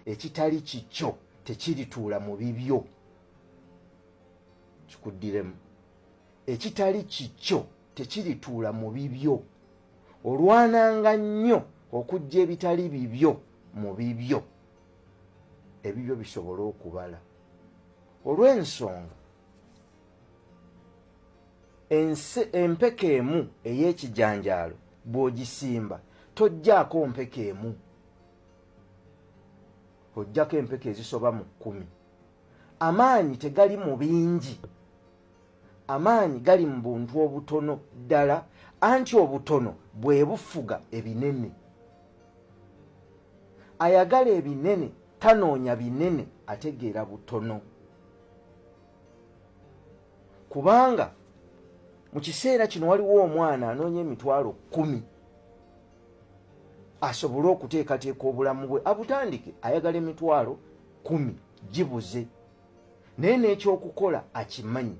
Ekitali kikyo tekirituula mu bibyo. Kikuddiremu, ekitali kikyo tekirituula mu bibyo. Olwananga nnyo okujja ebitali bibyo mu bibyo, ebibyo bisobole okubala. Olw'ensonga empeke emu ey'ekijanjaalo bw'ogisimba tojjaako mpeke emu, ojjako empeke ezisoba mu 10. Amaanyi tegali mu bingi, amaanyi gali mu buntu obutono ddala, anti obutono bwe bufuga ebinene. Ayagala ebinene tanoonya binene, ategeera butono. Kubanga mu kiseera kino waliwo omwana anoonya emitwalo 10 asobole okuteekateeka obulamu bwe abutandike. Ayagala emitwalo 10 gibuze, naye n'ekyokukola akimanyi.